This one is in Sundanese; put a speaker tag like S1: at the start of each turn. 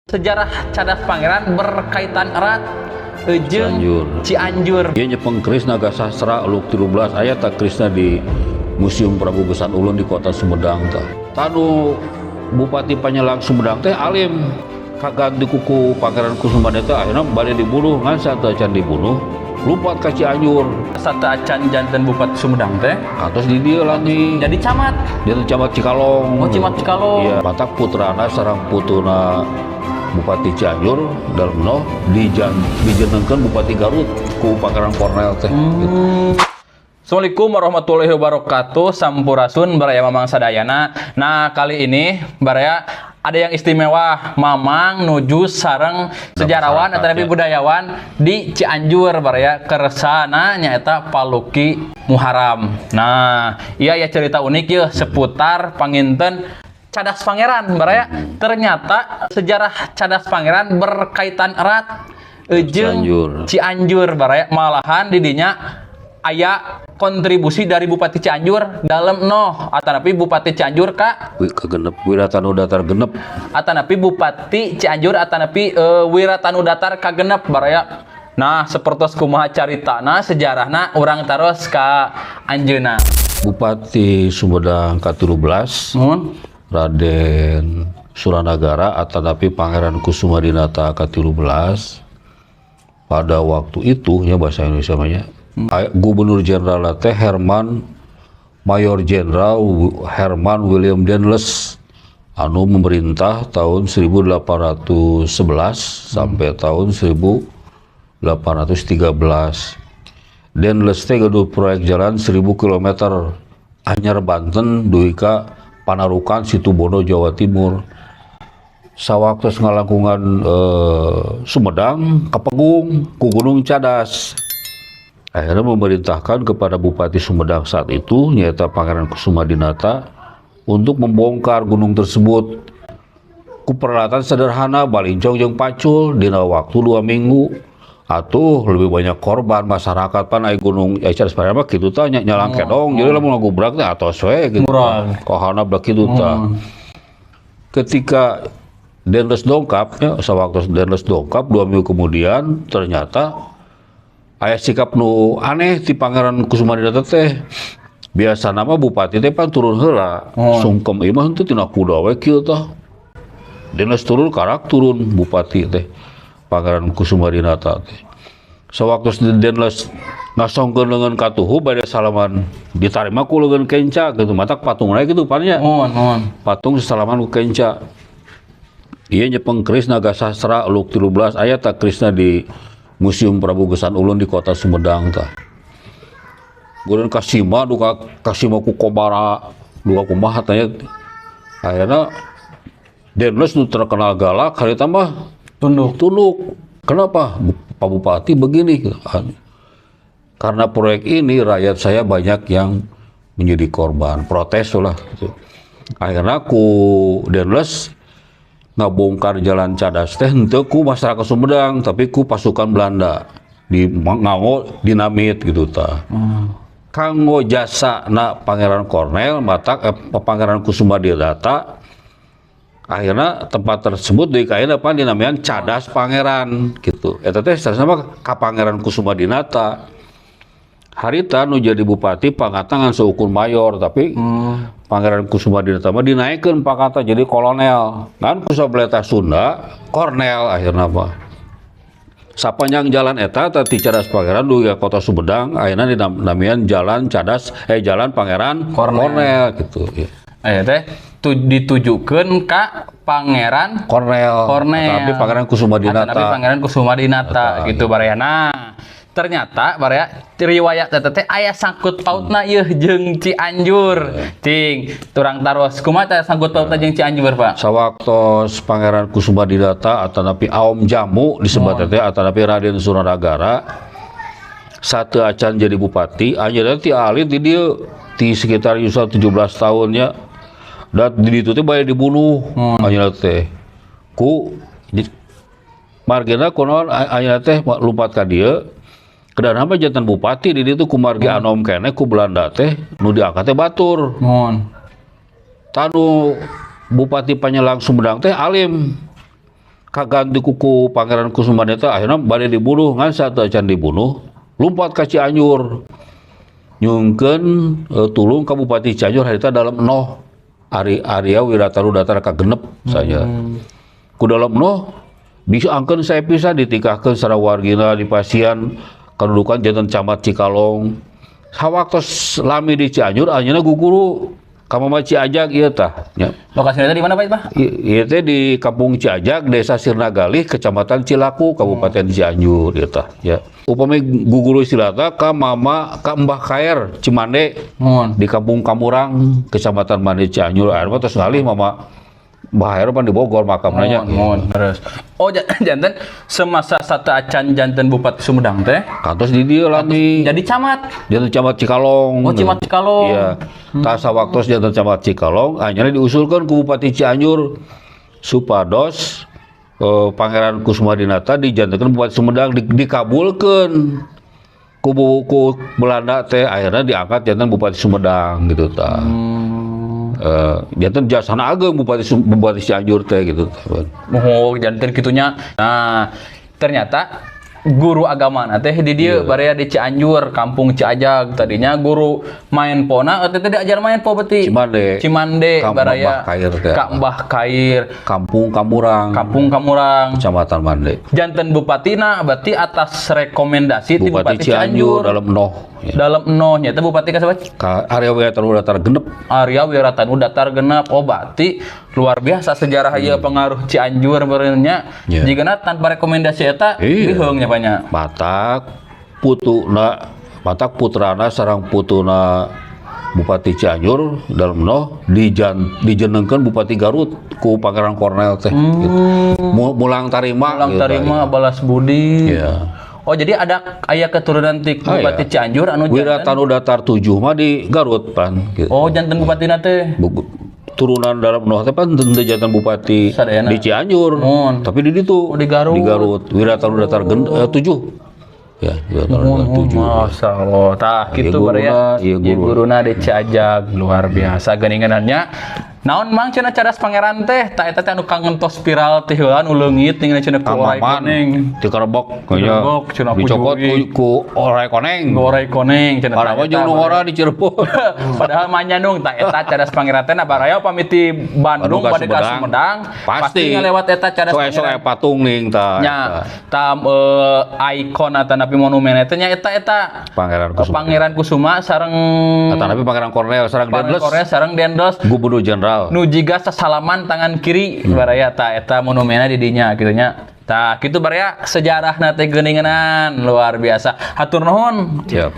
S1: Sejarah Cadas Pangeran berkaitan erat jeung
S2: Cianjur.
S1: Cianjur.
S2: Ieu nyepeng keris Naga Sastra Uluk 13, aya tah kerisna di Museum Prabu Geusan Ulun di kota Sumedang tah. Tah, nu Bupati Panyelang Sumedang teh alim, kaganti ku Pangeran Kusuma teh akhirna bade dibunuh, ngan sateuacan dibunuh lompat ka Cianjur.
S1: Sateuacan janten Bupati Sumedang teh
S2: Atos di dieu lami.
S1: Jadi camat.
S2: Dia tuh camat Cikalong.
S1: Oh, camat Cikalong.
S2: Iya, matak putrana sareng putuna Bupati Cianjur Dalem dijenengkeun Bupati Garut ku Pangeran Cornel teh. Gitu.
S1: Assalamualaikum warahmatullahi wabarakatuh. Sampurasun, Baraya Mamang Sadayana. Nah, kali ini, Baraya, ada yang istimewa. Mamang nuju sareng sejarawan
S2: masyarakat,
S1: atau lebih budayawan di Cianjur, Baraya. Kersana nyaeta Pak Luki Muharam. Nah, iya ya, cerita unik ya seputar panginten Cadas Pangeran, Baraya. Ternyata sejarah Cadas Pangeran berkaitan erat jeung
S2: Cianjur.
S1: Cianjur, Baraya. Malahan didinya aya kontribusi dari Bupati Cianjur Dalem Noh atanapi Bupati Cianjur ka
S2: Kagenep, Wiratanudatar genep.
S1: Atanapi Bupati Cianjur atanapi Wiratanudatar kagenep, Baraya. Nah, sepertos kumaha caritana, sejarahna, urang taros ka anjeuna.
S2: Bupati Sumedang ke-13
S1: Nuhun.
S2: Raden Suranagara atanapi Pangeran Kusuma Dinata ke-13 pada waktu itu ya, bahasa Indonesia namanya Gubernur Jenderal teh Herman, Mayor Jenderal Herman William Daendels anu memerintah tahun 1811 sampai tahun 1813. Daendels teh gaduh proyek jalan 1000 km Anyer, Banten dugi ka Panarukan, Situbondo, Jawa Timur. Sawaktos ngalangkungan Sumedang, kapegung ku Gunung Cadas, akhirnya memerintahkan kepada Bupati Sumedang saat itu, nyaeta Pangeran Kusuma Dinata, untuk membongkar gunung tersebut ku peralatan sederhana balincong jeung pacul dina waktu 2 minggu. Atuh lebih banyak korban masyarakat, pan ai gunung ai Cadas Pangeran mah kitu tah, nyalang kedong, jadi lamun ngagubrak teh atos we gitu.
S1: Murah.
S2: Kohana belah kitu tah. Ketika Daendels dongkap ya, sewaktu Daendels dongkap 2 minggu kemudian, ternyata aya sikap nu aneh ti Pangeran Kusuma Dinata teh. Biasa nama bupati teh pan turun heula sungkem, ieu mah henteu, tina kuda we kieu tah. Daendels turun, karak turun bupati teh, Pangeran Kusuma Dinata teh. Sewaktu Daendels ngasongkeun leungeun katuhu bade salaman, ditarima ku leungeun kenca gitu, matak patungna gitu pan nya.
S1: Muhun, muhun.
S2: Patung sesalaman ku kenca. Ieu nyepeng keris Naga Sastra Uluk 13, aya tah kerisna di Museum Prabu Geusan Ulun di kota Sumedang tah. Kemudian kasima duka kasima ku kobara duka kumaha tanya, akhirnya Daendels nu terkenal galak harita mah
S1: Tunduk.
S2: Tunduk. Kenapa Pak Bupati begini? Karena proyek ini rakyat saya banyak yang menjadi korban, protes lah gitu. Akhirnya ku Daendels ngabongkar jalan Cadas teh henteu ku masyarakat Sumedang, tapi ku pasukan Belanda di nganggo dinamit gitu tah. Kanggo jasa na Pangeran Cornel, matak Pangeran Kusuma Dinata, akhirnya tempat tersebut di kaina apa dinamian Cadas Pangeran gitu. Eta teh sama ka Pangeran Kusuma Dinata. Harita nu jadi bupati pangkatna ngan seukur mayor, tapi Pangeran Kusuma Dinata mah dinaikkeun pangkatna jadi kolonel. Kan ku sabeletah Sunda, Kornel akhirna mah. Sapanjang jalan eta teh ti Cadas Pangeran dugi ka kota Sumedang akhirna dinamian Jalan Cadas, eh, Jalan Pangeran
S1: Kornel.
S2: Kornel gitu ya.
S1: Aya teh ditujukeun ka Pangeran
S2: Kornel.
S1: Kornel.
S2: Tapi Pangeran Kusuma Dinata.
S1: Tapi Pangeran Kusuma Dinata
S2: Dinata,
S1: gitu, Baraya. Nah, ternyata, Baraya, riwayat eta teh aya sangkut pautna ieu jeung Cianjur. Cing, turang taros kumaha teh sangkut pautna jeung Cianjur, Pak?
S2: Sawaktos Pangeran Kusuma Dinata atanapi Aom Jamu disebut teh atanapi Raden Suranagara sateuacan jadi bupati, anjeunna ti alit di dieu, ti sekitar usia 17 tahun nya, dan di ditu teh bade dibunuh anjeunna teh ku margina kunaon anjeunna teh lumpat ka dieu. Kedana mah janten bupati di ditu kumargi anom keneh ku Belanda teh nu diangkat teh batur.
S1: Muhun.
S2: Tah, nu Bupati Panyelang Sumedang teh alim. Kaganti ku Pangeran Kusuma akhirnya bade dibunuh, ngan sateuacan dibunuh lompat ka Cianjur, nyungkeun tulung ka Bupati Cianjur harita Dalem Enoh Ari Arya Wiratanu Datar kagenep saja. Ku Dalem Enoh diangkeun sae pisan, ditikahkeun sareng wargina, dipasihan kedudukan janten camat Cikalong. Sawaktos lami di Cianjur, anjeunna guguru ka Mama Ciajag ieu tah nya.
S1: Lokasinya di mana, Pak? Pak?
S2: Ieu teh di Kampung Ciajag, Desa Sirnagalih, Kecamatan Cilaku, Kabupaten Cianjur ieu tah ya. Upami guguru istilahna ka Mama, ka Mbah Kaer Cimande di Kampung Kamurang, Kecamatan Mande, Cianjur. Ayeuna mah tos ngalih, Mama Mbah Kaer pan di Bogor makamna nya.
S1: Muhun, terus. Oh, janten semasa sateuacan janten Bupati Sumedang teh
S2: Kantos di dieu lami.
S1: Jadi camat.
S2: Janten camat Cikalong.
S1: Oh, camat Cikalong.
S2: Iya. Tah, sawaktos janten camat Cikalong, anyarna diusulkeun ku Bupati Cianjur supados Pangeran Kusuma Dinata dijantenkeun Bupati Sumedang, dikabulkeun ku Belanda teh, akhirnya diangkat janten Bupati Sumedang gitu tah. Janten jasana ageng Bupati Cianjur teh gitu tah.
S1: Oh, janten kitunya. Nah, ternyata guru agama teh di dieu, baraya, di Cianjur, Kampung Ciajag. Tadinya guru maen pona teh diajar maen po beti.
S2: Cimande.
S1: Cimande.
S2: Ka
S1: Baraya.
S2: Mbah Kair teh.
S1: Ka Mbah Kair.
S2: Kampung Kamurang,
S1: Kampung Kamurang.
S2: Kecamatan Mande.
S1: Janten bupatina berarti atas rekomendasi ti
S2: Bupati
S1: Bupati
S2: Cianjur
S1: Cianjur.
S2: Dalem Enoh ya.
S1: Dalem Enoh nya teh bupati ka siapa?
S2: Ka Arya Wiratanu Datar genep.
S1: Arya Wiratanu Datar genep. Oh, berarti luar biasa sejarah ieu, pengaruh Cianjur beureunya. Jigana tanpa rekomendasi eta biheung nya banyak.
S2: Matak putuna, matak putrana sareng putuna Bupati Cianjur Dalem Enoh dijenengkeun Bupati Garut ku Pangeran Cornell teh gitu. Mulang tarima.
S1: Mulang
S2: gitu,
S1: tarima, balas budi.
S2: Iya.
S1: Oh, jadi ada aya keturunan ti
S2: Ah,
S1: Bupati
S2: iya.
S1: Cianjur anu janten
S2: Wiratanu Datar 7 mah di Garut pan gitu.
S1: Oh, janten bupatina teh.
S2: Turunan Dalem Enoh teh pan teu janten bupati
S1: Sadayana.
S2: di Cianjur.
S1: Mun.
S2: Tapi di ditu.
S1: Oh, di Garut.
S2: Di Garut. Wiratanu Datar 7. Ya, Wiratanu Datar 7.
S1: Masya Allah. Tah,
S2: Ieu
S1: gitu
S2: guruna,
S1: baraya.
S2: ieu
S1: Ieu
S2: guru.
S1: guruna di Ciajag, luar biasa geuningannya. Naon mang cenah Cadas Pangeran teh? Tah, eta teh anu kangentos viral teh heula, nu leungit tinggal cenah ku orai
S2: Kamaman
S1: koneng.
S2: Di kerebok.
S1: Kerebok, cenah ku
S2: dicokot
S1: jurig.
S2: ku orai koneng.
S1: Ku orai koneng cenah.
S2: Padahal mah
S1: Tah,
S2: jeung
S1: eta
S2: nu ngora di Cirebon.
S1: Padahal mah nyandung. Tah, eta Cadas Pangeran teh, nah, baraya pami ti Bandung
S2: Bandung ka
S1: bade ka
S2: Sumedang.
S1: Sumedang
S2: Pasti.
S1: ngalewat eta Cadas
S2: Sok
S1: Pangeran.
S2: aya patung ning tah.
S1: Nya,
S2: Eta.
S1: tam ikon atanapi monumen eta nya eta eta
S2: Pangeran Kusuma.
S1: Pangeran Kusuma sareng
S2: Atanapi Pangeran Cornell sareng
S1: Pangeran
S2: Daendels.
S1: Korea sareng Daendels.
S2: Gubernur Jenderal.
S1: Nu jiga sasalaman tangan kiri, baraya. Tah, eta monumenna di dinya kitu nya. Tah, kitu baraya sejarahna teh geuninganan, luar biasa. Hatur nuhun.
S2: Siap.